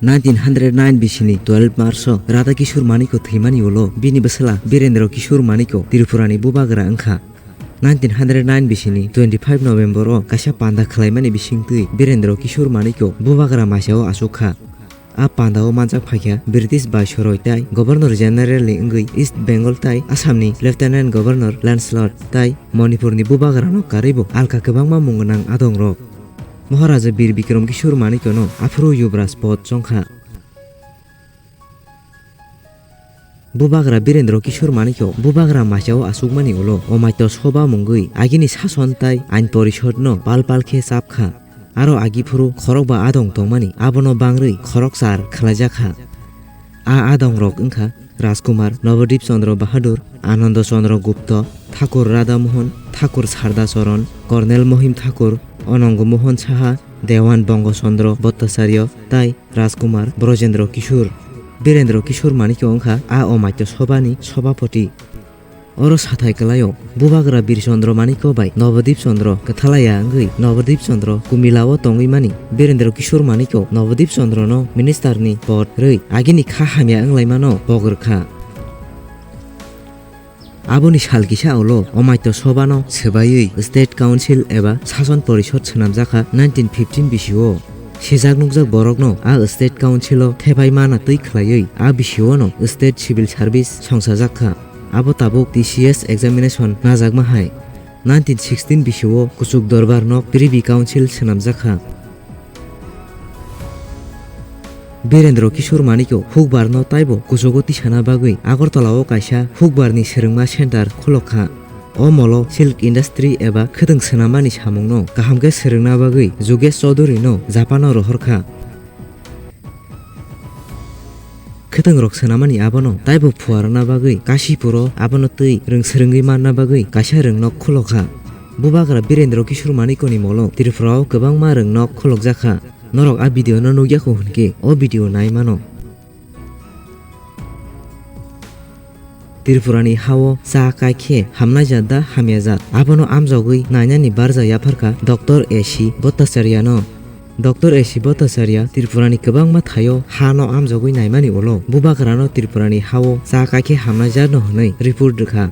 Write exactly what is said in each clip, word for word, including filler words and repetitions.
Nineteen hundred nine bisini twelve March o Radha Kishore Manikya thwimani ulo bini bwsla Birendra Kishore Manikya Tripurani bubagra wngkha. Nineteen hundred nine bisini twenty-five November o kaisa panda khwlaimani bisingtwi Birendra Kishore Manikya bubagra maisao achukha. A pandao manjak phaikha British Viceroy tai Governor General ni wngwi East Bengal tai Assam ni Lieutenant Governor Lancelot tai Manipur ni bubagra no karwi bo alka kwbangma mung gwnang adong rok. Maharaja Bir Bikram Kishore Manikya no aphuru Yuvraj pod chongkha. Bubagra Birendra Kishore Manikya bubagra maisao achukmani ulo Omaitya Sobha mungwi agini sason tai Ain Porishod no pal pal khe chapkha. Aro agi phuru khorokba adong tongmani abono bangrwi khorokchar khwlaijakha. A adong rok wngkha Rajkumar, Nabadip Chandra Bahadur, Ananda Chandra Gupta, Thakur Radha Mohan, Thakur Sarda Charan, Colonel Mohim Thakur, Anango Mohan Saha, Dewan Bongo Chandra Bhattacharya tai Rajkumar Brajendra Kishore. Birendra Kishore Manikya wngkha a Omaitya Sobha ni Sobhapoti. Oro sathai kwlaio, bubagra Bir Chandra Manikya bai Nabadip Chandra kwthalaya wngwi Nabadip Chandra Kumila o tongwi mani Birendra Kishore Manikya Nabadip Chandra no minister ni pod rwi agini kha hamya wnglaimano pok rwkha. Aboni sal kisa ulo Omaitya Sobha no swbaiwi State Council eba Sason Porishod swnamjakha nineteen fifteen bisio. Sijak nukjak borokno a State Council o thepai mana twi khwlaiwi a bisio no State Civil Service songchajakha. Abo tabuk T C S examination najakma hai. Nineteen sixteen bisio kuchuk dorbar nok Privy Council swnamjakha. Birendra Kishore Manikya hukbar no taibo kuchugo tisana bagwi Agartala o kaisa hukbar ni swrwngma center khulokha. O molo silk industry eba khwtwng swnamani samungno kaham khe swrwngna bagwi Jugesh Chaudhary no Japan o rohorkha. Khwtwng rok swnamani abono taibo phuarna bagwi Kashipur o abono twi rwng swrwngwi manna bagwi kaisa rwngnok khulokha. Bubagra Birendra Kishore Manikya ni molo Tripura o kwbangma rwngnok khulokjakha. Norok a video no nukya kho hwnkhe o video nai mano. Tripura ni ha o cha kai khe hamnai jat da hamya jat, abono amjogwi nainani barja yapharkha Doctor A C Bhattacharya no. Doctor A C Bhattacharya Tripura ni kwbangma thaio ha no amjogwi naimani ulo bubagra no Tripura ni ha o cha kai khe hamnai jat no hwnwi report rwkha.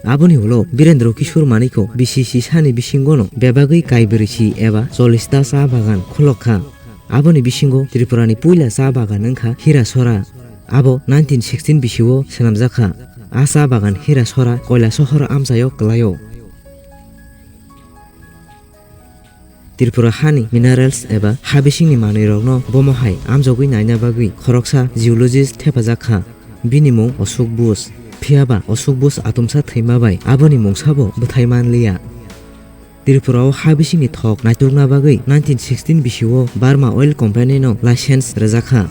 Aboni ulo Birendra Kishore Manikya B C C sani bisingo no bebagwi kaibrwi si eba chollish ta cha bagan khulokha. Aboni bisingo Tripura ni puila cha bagan wngkha Hirasora. Abo nineteen sixteen bisio swnamjakha. A cha bagan Hirasora Koilasohor amchaio kwlaio. Tripura hani minerals eba ha bisingni manwirokno bomo hai amjogwi naina bagwi khoroksa geologist thepajak kha. Bini mung Ashok Bush. Phiyaba Ashok Bush atumsa thwima bai aboni mungsabo bwthai manliya. Tripura o ha bisingni thok naitukna bagwi nineteen sixteen bisio Burma Oil Company no license rwjak kha.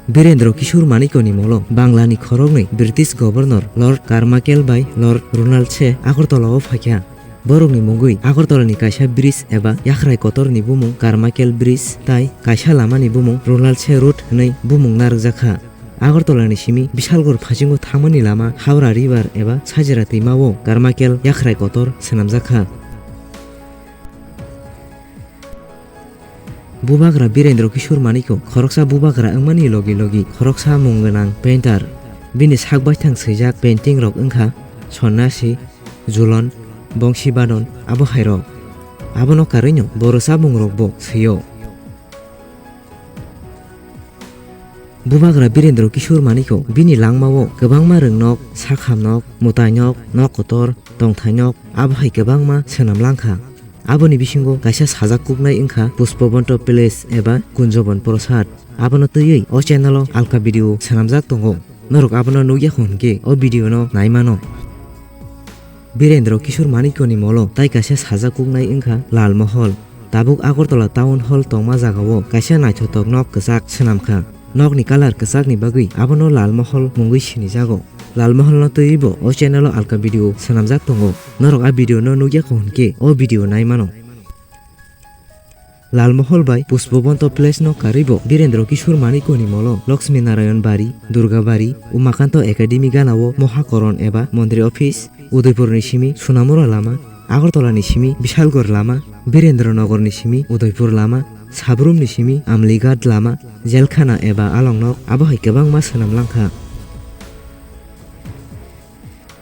Birendra Kishore Manikya ni molo Bangla ni khoroknwi British Governor Lord Carmichael bai Lord Ronald se Agartala o phaikha. Borokni mungwi Agartala ni kaisa bridge eba yakhrai kotor ni bumung Carmichael Bridge tai kaisa lama ni bumung Ronald se Road hwnwi bumung narwkjak kha. Agartala ni simi Bishalgarh phasingo thangmani lama Howrah River eba Sajra twima o Carmichael yakhrai kotor swnamjak kha. Bubagra Birendra Kishore Manikya khoroksa bubagra wngmani logi logi khoroksa mung gwnang painter. Bini sak baithang swijak painting rok wngkha Sonnasi, Julon, Bongsi Badon, abo hai rok. Abono karwino boro chamungrokbo swio. Bubagra Birendra Kishore Manikya bini langmao kwbangma rwngnok, sakhamnok, mwtainok, nok kotor, tongthainok, abo hai kwbangma swnam langkha. Aboni bisingo kaisa sajak kuknai wngkha Pushpabanta Palace eba Kunjabon Prasad. Abono twiwi o channel o alka video swnamjak tongo. Norok abono nukya kho hwnkhe o video no nai mano. Birendra Kishore Manikya ni molo tai kaisa sajak kuknai wngkha Lal Mohol. Tabuk Agartala Town Hall tongma jagao kaisa naithothok nok kwchak swnamkha. Nokni colour kwchakni bagwi abono Lal Mohol mungwi sinijago. Lal Mohol no twiwi bo o channel o alka video swnamjak tongo. Norok a video no nukya kho hwnkhe o video nai mano. Lal Mohol bai Pushpabanta Palace no karwi bo Birendra Kishore Manikya ni molo Lakshmi Narayan Bari, Durga Bari, Umakanto Academy gana o Mohakoron eba Mondri Office, Udaipur ni simi Sunamura lama, Agartala ni simi Bishalgarh lama, Birendra Nagar ni simi Udaipur lama, Sabrumni simi Amlighat lama, jelkhana eba alongnok abo hai kwbangma swnam langkha.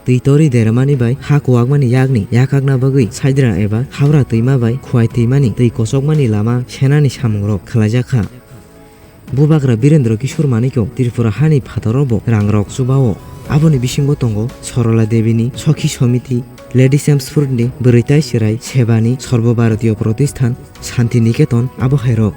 Twi tori dermani bai ha kuwakmani yakni yakakna bagwi Saidra eba Hawra twima bai Khwai twimani twi kochokmani lama senani samungrok khwlaijakha. Bubagra Birendra Kishore Manikya Tripura hani phataro bo rangrok chubao. Aboni bisingo tongo Sorola Debini Sokhi Somiti, Lady Chelmsfordni Bwrwi Tai Chwrai Sebani Sarbo Bharatiya Pratisthan, Shanti Niketan abo hairok.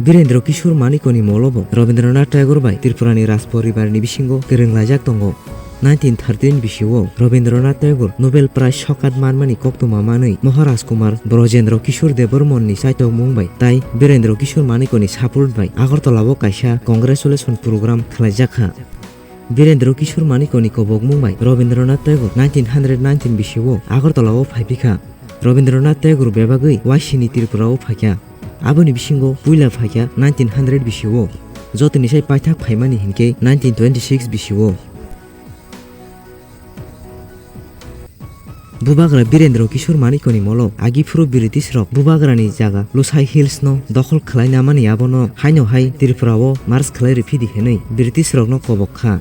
Birendra Kishore Manikyani molo bo Rabindranath Tagore bai Tripurani Raj poribarni bisingo kwrwnglaijak tongo. Nineteen thirteen bisio Rabindranath Tagore Nobel Prize sokat manmani koktwma manwi Maharaj Kumar Brajendra Kishore Debbarmani chaitokmung bai tai Birendra Kishore Manikyani support bai Agartala o kaisa congratulation program khwlaijakha. Birendra Kishore Manikyani kobokmung bai Rabindranath Tagore nineteen hundred nineteen bisio Agartala o phaiphikha. Rabindranath Tagore bebagwi waisini Tripura o phaikha. Aboni bisingo puila phaikha nineteen hundred bisio. Jotoni sai paithak phaimani hinkhe nineteen twenty-six bisio. Bubagra Birendra Kishore Manikyani molo agi phuru British rok Bubagrani jaga Lushai Hills no dokhol khwlaina mani abono haino hai Tripura o march khwlai rwphidi hinwi British rokno kobok kha.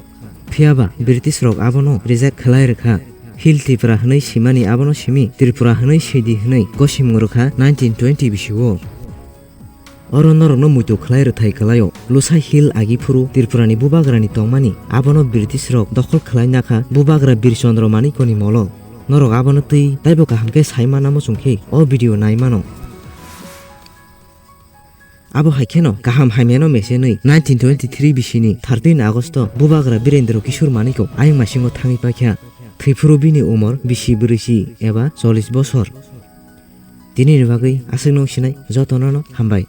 Phiyaba British rok abono reject khwlai rwkha. Hill Tripura hwnwi simani abono simi Tripura hwnwi swidi hwnwi gosimung rwkha nineteen twenty bisio. Oro norokno muitu khwlai rwthai kwlaio. Lushai Hill agi phuru Tripurani Bubagrani tongmani abono British rok dokhol khwlai nakha Bubagra Birchandra Manikyani molo. Norok abono twi taibo kaham khe sai mana muchung khe o video nai mano. Abo hai kheno kaham hamyano mesenwi nineteen twenty-three bisini thirteen Agosto Bubagra Birendra Kishore Manikya ayang masingo thangwi paikha. Thwiphuru bini umor bisi brwisi eba chollish bosor. Tinini bagwi aswkno sinai jotono no hambai.